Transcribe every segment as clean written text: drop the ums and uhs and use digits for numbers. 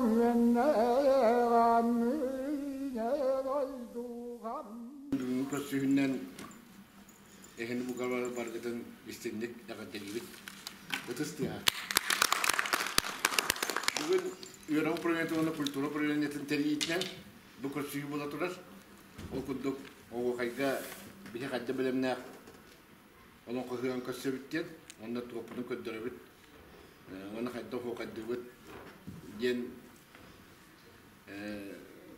Бүгүҥҥү көрсүһүүнэн эһини бука баргытын истиҥник эҕэрдэлиибит. Ытыс тыаһа. Бүгүн үөрэх управлениетын уонна культура управлениетын тэрийиитинэн бу көрсүһүү буола турар. Ол курдук оһуохайга биһи хайда бэлэмнээх олоҥхоһуйан көрсөбүт диэн, уонна туохпутун көрдөрөбүт, уонна хайдах оһуохайдыыбыт диэн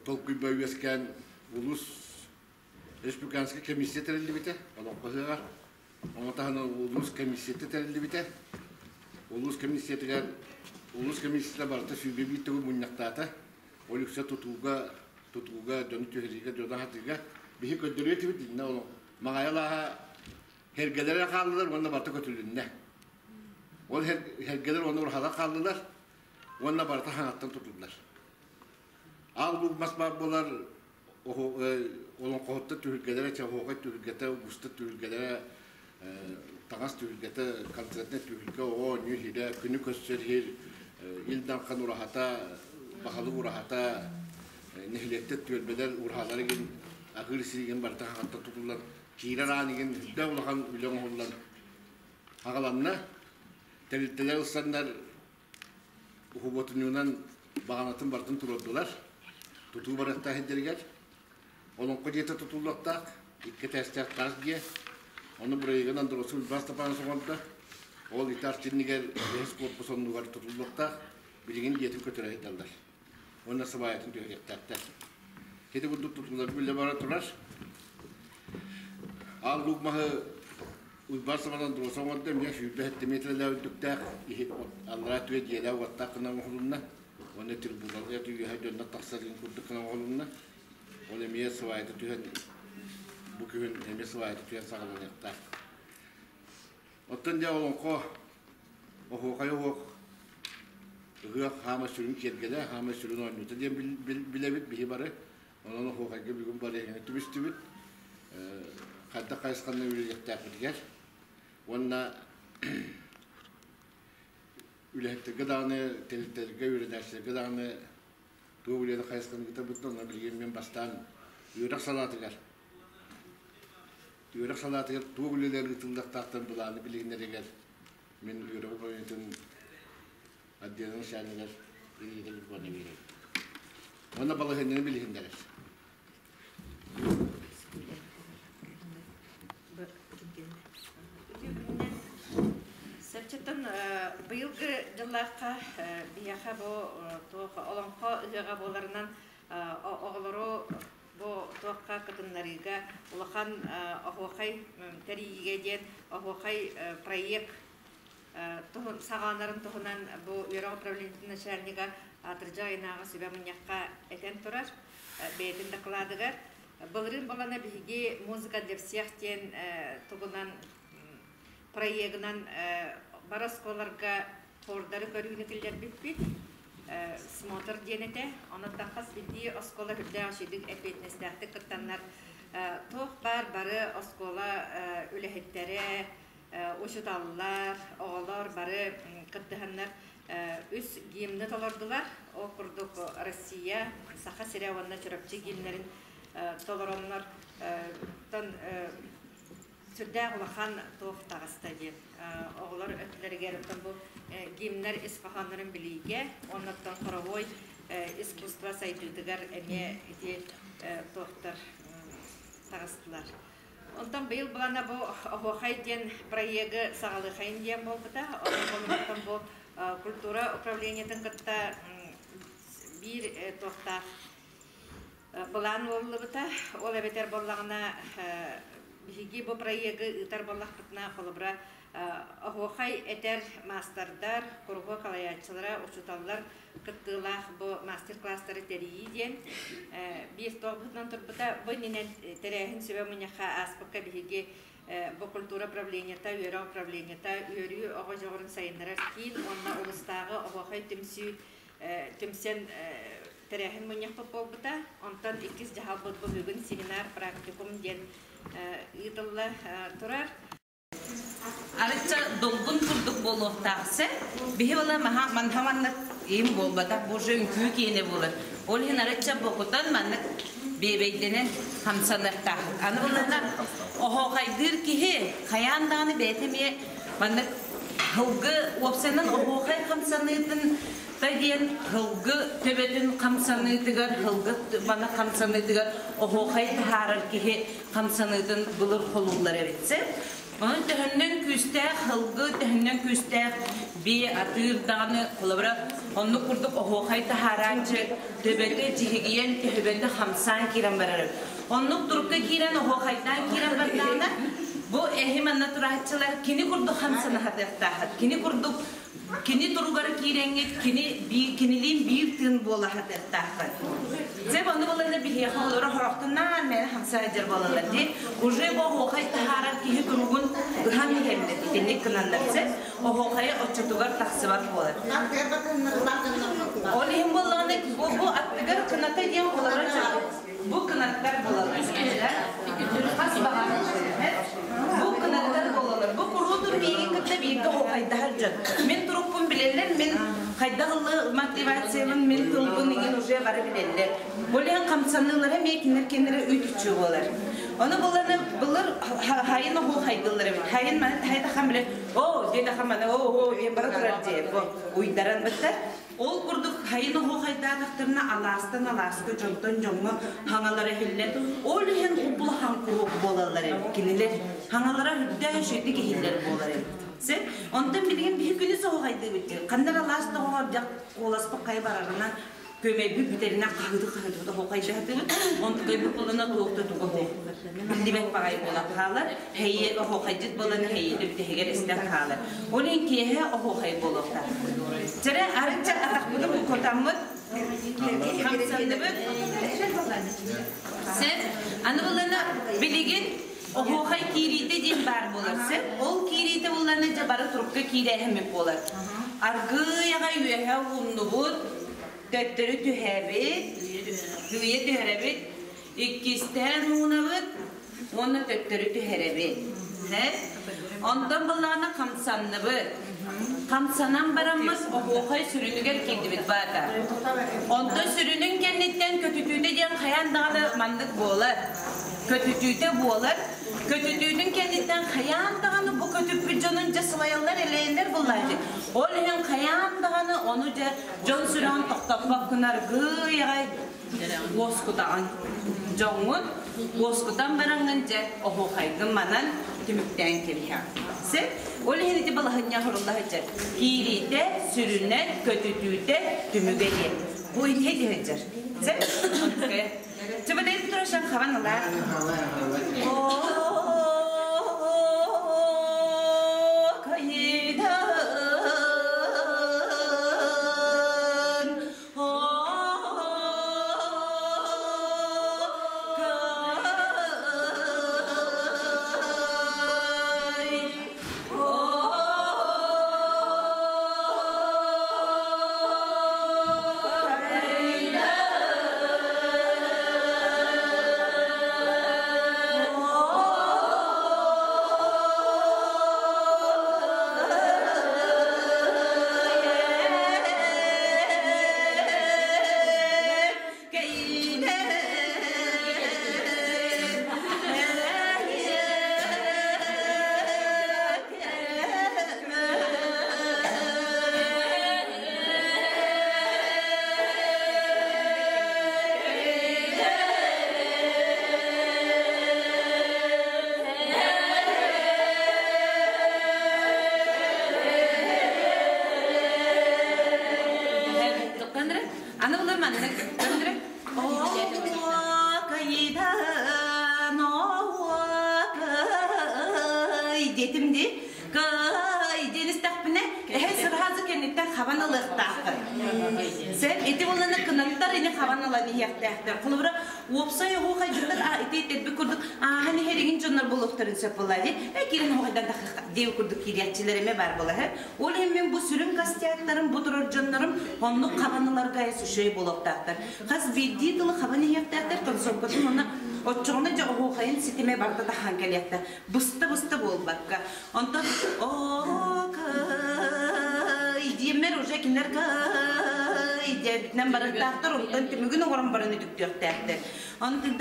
толкуйба үөскээн улуус республиканскай комиссия тэриллибитэ олоҥхо ыһыаҕар. Ону таһынан улуус комиссията тэриллибитэ. Улуус комиссиятыгар улуус комиссията барыта 21 төгүл мунньахтаата. Ол үксэ тутууга, тутууга, дьону түһэриигэ, дьону аһатыыга биһи көрдөрүө этибит иннэ ол Маҕайа алааһа һэргэлэрэ хааллылар уонна барыта көтүлүннэ. Ол һэргэлэр уонна ураһалар хааллылар уонна барыта хаҥаттан тутуллар. Аал луук мас баар буолар олоҥхоһуттар түһүлгэлэрэ, чаһуохай түһүлгэтэ, угустар түһүлгэлэрэ, таҥас түһүлгэтэ, концертнай түһүлгэ, оҕо оонньуур иһирэ, күнү көрсөр иһир, Ил Дархан ураһата, баһылык ураһата, нэһилиэктэр түөлбэлэр ураһалара игин аһыыр сиригин барыта хаҥаттан тутуллан киирэр аан игин үрдэ улахан үлэ оҥоһуллан аҕаланна. Тэрилтэлэр ылсаннар уһуботунньугунан баҕанатын барытын туруордулар. Тутуу барыахтаах сирдэригэр. Олоҥхо дьиэтэ тутуллуохтаах, икки этээстээх таас дьиэ. Ону бырайыагын Андросов Иван Степанович оҥордо. Ол итар чиннигэр бэһис корпус оннугар тутуллуохтаах. Билигин дьиэтин көтүрэ сылдьаллар. Уонна сыбаайатын түһэриэхтээхтэр. Ити курдук тутуулар үлэ бара турар. Аал луук маһы Уйбаан Сабан Андросов оҥордо, эмиэ 27 миэтэрэлээх үрдүктээх, аллараа түгэ дьиэлээх уоттаах гына оҥоһулунна. Уонна трибуналга үөһэ дьоннор тахсар курдук гына оҥоһулунна. Ол эмиэ сыбаайата түһэн, бу күһүн эмиэ сыбаайата түһэн саҕаланыахтаах. Оттон дьэ олоҥхо оһуохай оһуох ыһыах хаама сүрүн киэргэлэ, хаама сүрүн оонньуута диэн билэбит биһи бары. Онон оһуохайга бүгүн бары эһиги түбүстүбүт. Хайдах хайысханан үлэлиэхтээхпитигэр уонна үлэһиттэргэ даҕаны, тэрилтэлэргэ, үөрэнээччилэргэ даҕаны туох үлэни хайысханы ыытарбытын онно билигин мин бастаан үөрэх салаатыгар үөрэх салаатыгар туох үлэлэр ыытыллыахтаахтарын былааны билиһиннэригэр мин үөрэх управлениетын отделын начальнигар Ирина Львовна биэрэбин. Уонна балаһыанньаны билиһиннэрэр. Сэрчэттэн быйылгы дьыллаахха биһиэхэ бу туох олоҥхо ыһыаҕа буоларынан оҕолору бу туохха кытыннарыыга улахан оһуохай тэрийиигэ диэн оһуохай проект саҕаланарын туһунан бу үөрэх управлениетын начальнига Атырдьах ыйынааҕы сүбэ мунньахха этэн турар бэйэтин докладыгар. Былырыын балана биһиги «Музыка для всех» диэн тугунан проегынан бары оскуолаларга хордары көрүүнү киллэрбиппит. Смотр диэн этэ. Онон хас биирдии оскуола үрдээх үчүгэй эппиэтинэстээхтик кыттаннар туох баар бары оскуола үлэһиттэрэ, учууталлар, оҕолор бары кыттыһаннар үс гимны толордулар. Ол курдук Россия, Саха сирэ уонна Чурапчы гимнэрин толороннор сүрдээх улахан туох таҕыста диэн оҕолор өттүлэригэр оттон бу гимнэр ис хоһооннорун билиигэ уонна оттон хоровой искусство сайдыытыгар эмиэ ити туохтар таҕыстылар. Онтон быйыл былана бу Оһуохай диэн проегы саҕалыахайын диэн буолбута. Онтон бу культура управлениетын кытта биир туохтаах былаан уоллубута. Ол эбэтэр буоллаҕына биһиги бу проегы ыытар буоллахпытына, холобура, оһуохай этэр маастардар, куруһуок салайааччылара, учууталлар кыттыылаах бу мастер-класстары тэрийии диэн биир туох турбута. Бу иннинэ тэрээһин сүбэ мунньахха ааспыкка биһиги бу культура управлениета, үөрэх управлениета, үөрүү оҕо дьоҕурун сайыннарар киин уонна улуустааҕы оһуохай түмсүү түмсэн тэрээһин мунньахпыт буолбута. Онтон иккис дьаһалбыт бу бүгүн семинар практикум диэн ыытылла турар. Арычча долгун курдук буолуохтаах сэ. Биһи ола маха манха манна Им буолбатах, бу уже үҥкүү киэнэ буолар. Ол иһин арычча бокутан маннык биэбэйдэнэн хамсаныахтаах. Аны буллана оһоохайдыыр киһи хайаан даҕаны бэйэтэ эмиэ маннык һылгы уопсайынан оһуохай хамсаныытын та диэн һылгы төбөтүн хамсаныытыгар һылгы маны хамсаныытыгар оһуохай таһаарар киһи хамсаныытын былыр холууллар эбит. Онон төһөннөн күүстээх һылгы, төһөннөн күүстээх бии атыыр даҕаны, холобура, оннук курдук оһуохай таһаарааччы төбөтө дьиһигийэн, төһөбөтө хамсаан киирэн барар. Оннук турукка киирэн, оһуохайдаан киирэн бардаҕына, бу эһи манна турааччылар кини курдук хамсана сатыахтааххыт. Кини курдук кини туругар киирэҥҥит, кини кинилиин биир тыын буола сатыахтааххыт. Дьэ, ону булана биһиэхэ олоро хорохтунаан мээнэ хамса сылдьар буолаллар дии. Уже бу оһуохай таһаарар киһи туругун ыһан иһэллэр итинник гынаннар сэ оһуохайа оччотугар тахсыбат буолар. Ол иһин буоллаҕына бу, бу аттыгар кыната диэн холобура бу кынаттар буолаллар. Хас баҕар бу кынаттар буолаллар. Бу куруутун миигин кытта бииргэ оһуохайдаһар дьон. Мин турукпун билэллэр, мин хайдах ыллыы мотивациябын, мин тылбын иҥин уже бары билэллэр. Ол иһин хамсаныылара эмиэ кинилэр кинилэрэ үт-үччү буолар. Ону буланы былыр хайын оһуохайдыллар эбит. Хайын маны тахай тахам билэ, оо диэн ахаманы оо оо диэн бара турар дии. Бу уйдаран быттар. Ол курдук хайын оһуохайдаатахтарына алаастан алааска дьонтон дьоҥҥо хаҥалара иһиллэр. Ол иһин улахан курук буолаллар эбит кинилэр. Хаҥалара үрдээх үчүгэйдик иһиллэр буолар эбит. Сен онтон билигин биһи күнүс оһуохайдыыбыт диир. Ханна эрэ алаас тоҕоҕор дьах куоласпыт хайа барарынан көмөйбүт бүтэринэн хаһыты хаһытыбыт оһуохайдаһатыбыт. Онтукайбыт буолана туох да туга суох. Биллибэт баҕайы буолан хаалар. Һэйиэ оһуохайдьыт буолан һэйиэтэ бүтэһигэр истэн хаалар. Ол иһин киэһэ оһуохай буолуохтаах. Чэрэ арычча атахпытын кутаммыт, хамсанныбыт. Сен, аны булана билигин оһуохай киириитэ диэн баар буолар. Сен, ол киириитэ буллана дьэ бары турукка киирээһиммит буолар. Аргыый аҕай үөһэ ууннубут, төттөрү түһэбит, сыыйа түһэрэбит, иккистээн уунабыт уонна төттөрү түһэрэбит. Онтон былаана хамсанныбыт. Хамсанан бараммыт оһуохай сүрүнүгэр киирдибит баата. Онтон сүрүнүн кэнниттэн көтүтүүтэ диэн хайаан даҕаны маннык буолар. Көтүтүүтэ буолар. Көтүтүүтүн кэнниттэн хайаан даҕаны бу көтүппүт дьонун дьэ сылайаллар, элэйэллэр буллааччы. Ол иһин хайаан даҕаны ону дьэ дьон сүрэҕин тохтоппоккун аргыый аҕай уоскутаҕын. Дьоҥҥун уоскутан бараҥҥын дьэ оһуохайгын манан түмүктээн кэбиһэҕин. Сеп, ол иһин ити балаһынньа оһорулла сылдьар. Киириитэ, сүрүнэ, көтүтүүтэ, түмүгэ диэн. Бу ити сылдьар. Сеп, Чыбыдай турашан хабан ылаа. Аны булар маннык көндүрэ. Кайдан диэтим дии. Кай диэн истэхпинэ, эһэ сыраазы кэнниттэн хабан ылыахтаахтар. Сен ити буланы кынаттар ини хабан ылан иһиэхтээхтэр. Холобура, уопсай оһуохайдьыттар ити этэрбит курдук ааһан иһэригин дьоннор буолуохтарын сөп буолла дии. Э киирэн оһуохайдан диэбит курдук киириэччилэр эмэ баар буолар. Ол иһин мин бу сүрүн костяктарым, бу турар дьоннорум оннук хабан ыларга үчүгэй буолуохтаахтар. Хас биирдии тылы хабан иһиэхтээхтэр, концовкатын уонна оччоҕуна дьэ оһуохайын ситимэ барыта таһаан кэлиэхтэ. Быста-быста буолбакка. Онтон оо кай диэммэр уже кинилэр кай. диэбитинэн барыктаахтар, онтон түмүгүн оҥорон баран үтүктүөхтээхтэр. Онтон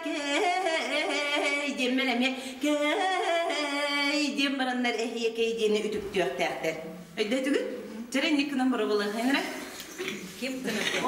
эһиэкэй диэммэр эмиэ кэй диэн бараннар эһиэкэй диэни үтүктүөхтээхтэр. Өйдөөтүгүт? Чэрэ инник гынан боробулыахайын эрэ. Ким кынаты?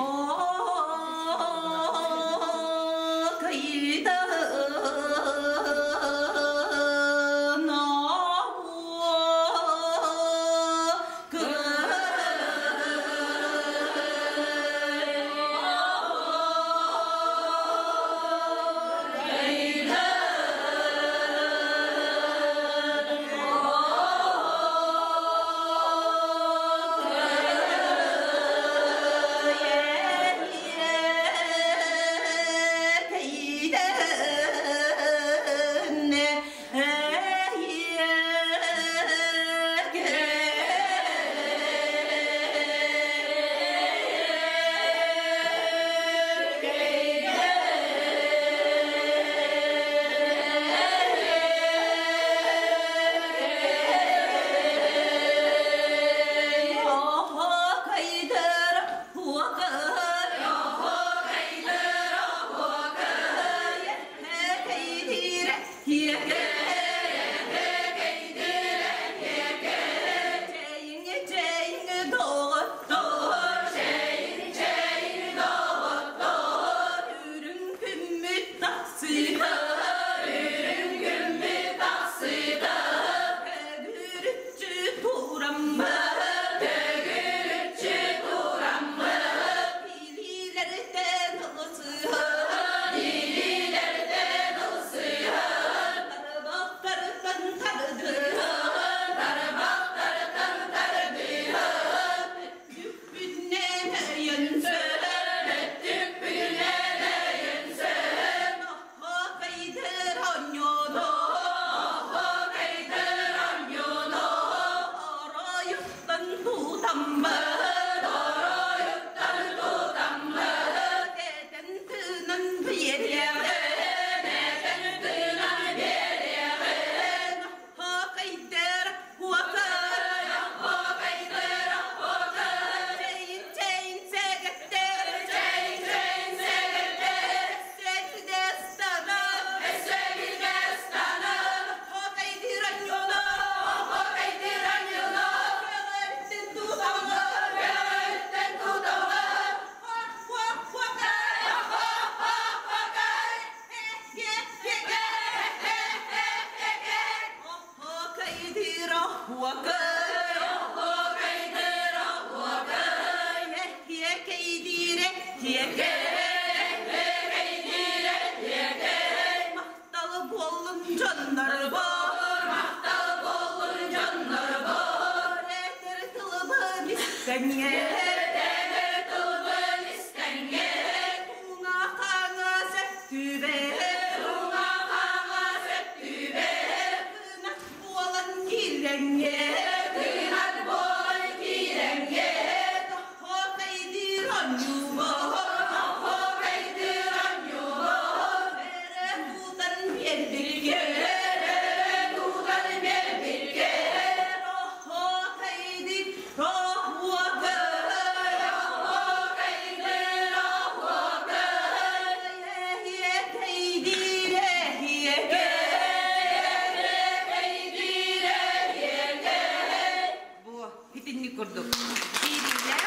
Итинник курдук. Киириилээх,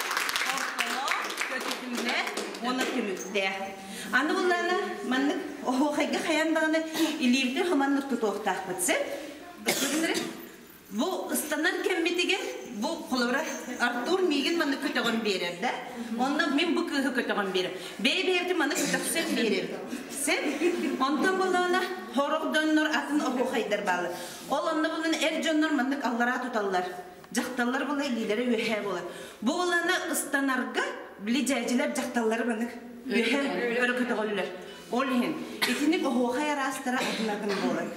ортолоох, көтүтүүлээх уонна түмүктээх. Аны буллаана маннык оһуохайга хайан даҕаны илиибитин хоманнык тутуохтаахпыт сеп. Бу ыстанар кэммитигэр бу холобура Артур миигин маннык көтөҕөн биэрэр да. Онно мин бу кыыһы көтөҕөн биэрэр. Бэйэ-бэйэбитин маннык көтөхсөн биэрэр. Сеп. Онтон буллаана хорох дьоннор атын оһуохайдар баалар. Ол онно буллаана эр дьоннор маннык аллараа туталлар. Дьахталлар була илиилэрэ үөһээ буолар. Бу уланы ыстанарга били дьээдьилэр дьахталлары маннык үөһээ өрө көтөҕөллөр. Ол иһин итинник оһуохай араастара атын-атын буолар.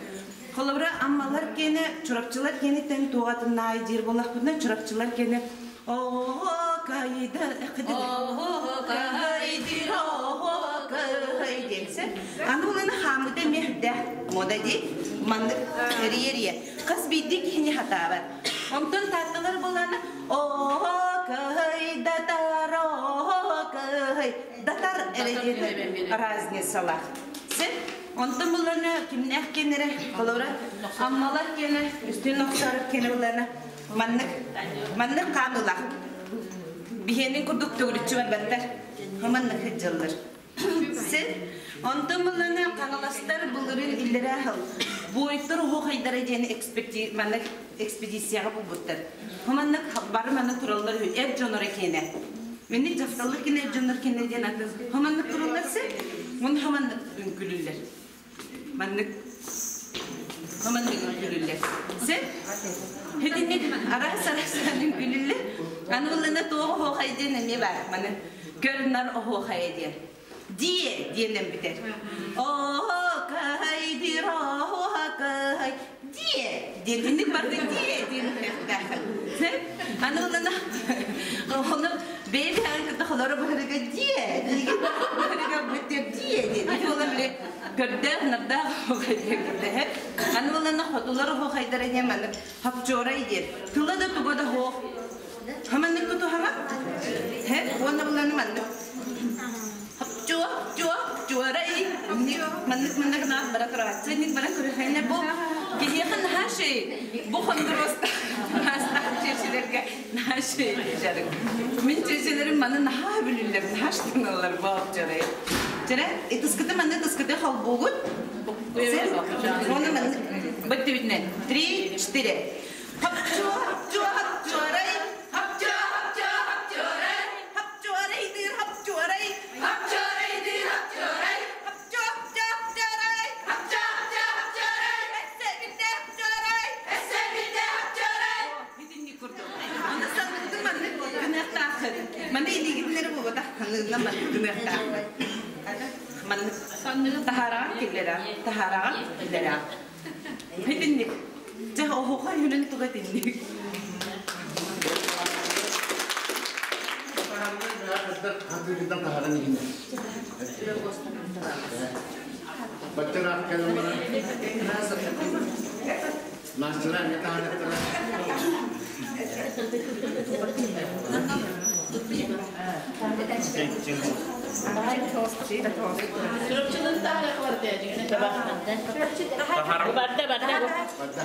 Холобура, аммалар киэнэ, чурапчылар киэниттэн туоҕатыннаай диир буоллахпытына, чурапчылар киэнэ Оһо кайда диэнсэ. Аны уланы хаамыта эмиэ үрдээх мода дии. Маннык эрийэ-эрийэ. Хас биирдии киһини хатаабат. Онтон таатталар буоллаҕына оһуокай датар оһуокай датар эрэ диэн разницалаах. Син онтон буллана кимнээх киэннэрэ холобура Аммалар киэнэ Үстүүн Охсооров киэнэ буллана маннык маннык хаамыылаах биһиэнин курдук төгүрүччү барбаттар маннык сылдьаллар. Син онтон буллана хаҥаластар былырыын иллэрээ сыл буойуттар оһуохайдара диэн маннык экспедицияҕа булбуттар. Маннык бары маннык тураллар үһү эр дьонноро киэнэ. Минник дьахталлар кини эр дьоннор киэнэ диэн атын хоманнык тураллар син мун хоманнык үҥкүлүллэр. Маннык хоманнык үҥкүлүллэр. Син хитинник араас араас үҥкүлүллэр. Аны буллана туох оһуохай диэн эмиэ бар. Маны көр-нар оһуохайа диэн. Дие диэннэн бүтэр. Оһуокай диир оһуокай дие диэн инник барда дие диэн бүтэртээх. Аны онно ону бэйэ-бэйэҕин кытта холоро быһарыга дие диигин быһарыга бүттэр дие диэн ити буолар били көрдөөх нардаах оһуохай диэн көрдөһөр. Аны буоллана хотулар оһуохайдара диэн маннык хапчуорай диэн тыла да туга да суох Хаманнык тутуһаҕа? Һэ, уонна буланы маннык. Чуо, чуо, чуорай. Маннык маннык наах бара турааччы, ник бара көрүһэнэ бу киһиэхэ наһаа шей. Бу хондуруоста наастаах чүөчүлэргэ наһаа шей дьарык. Мин чүөчүлэрим маны наһаа бүлүллэр, наһаа штаналар бу чорай. Чэрэ, ытыскыты манны ытыскыты холбуугут. Сен, уонна маннык быттыбытынан. Три, четыре. Маны илиигитиннэри буолбатах, ханныгынан гыныахтаахпыт. Маннык таһаараҕын киллэрэ, таһаараҕын киллэрэ. Итинник. Дьэ, оһуохай үлүн туга итинник. Баччараах кэлэн баран Настя не таһаарыттара. Барда, барда. Барда.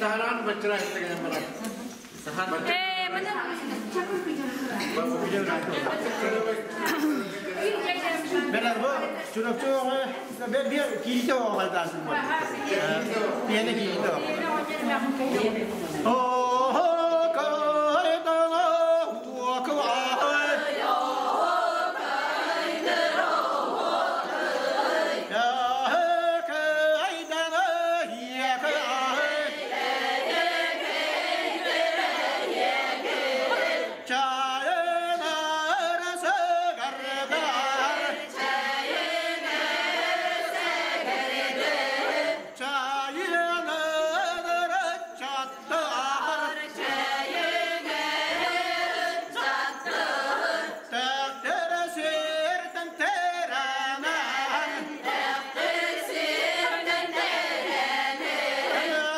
Таһаран баччара истеген барар. Бэлэр бу чурапчы оҕо бер киите оҕо дасын бар. Пиэне киите оҕо. О кайдана уоквай. Я кайдана я кай. Чайна сагардар. Чайна чаттар. Тәқтір сердің терәнән.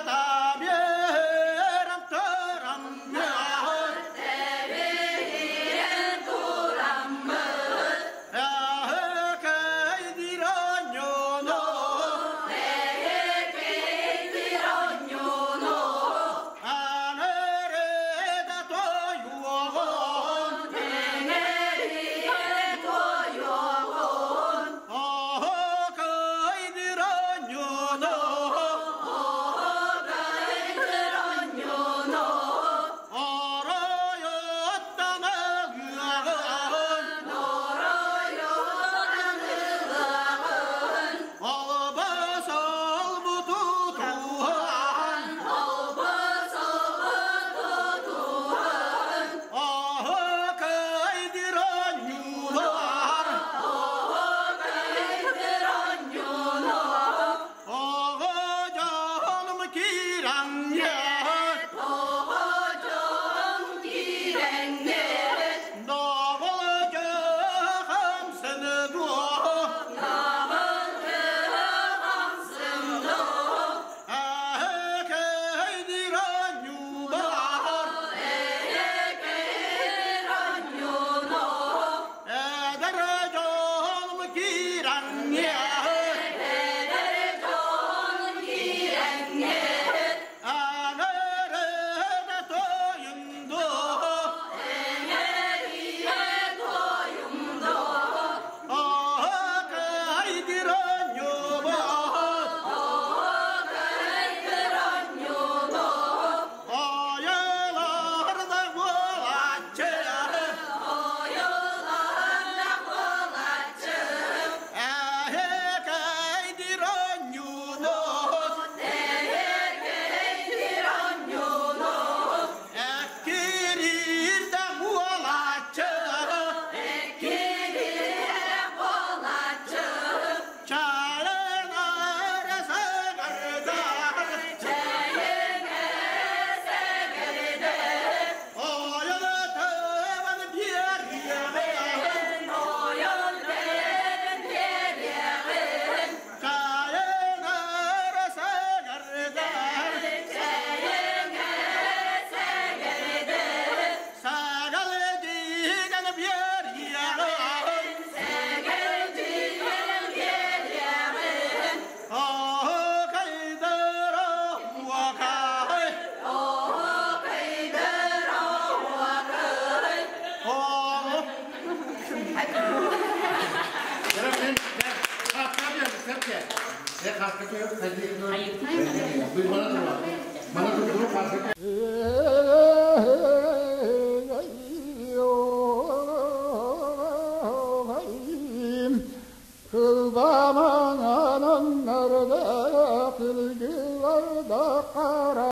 Таберім тұрам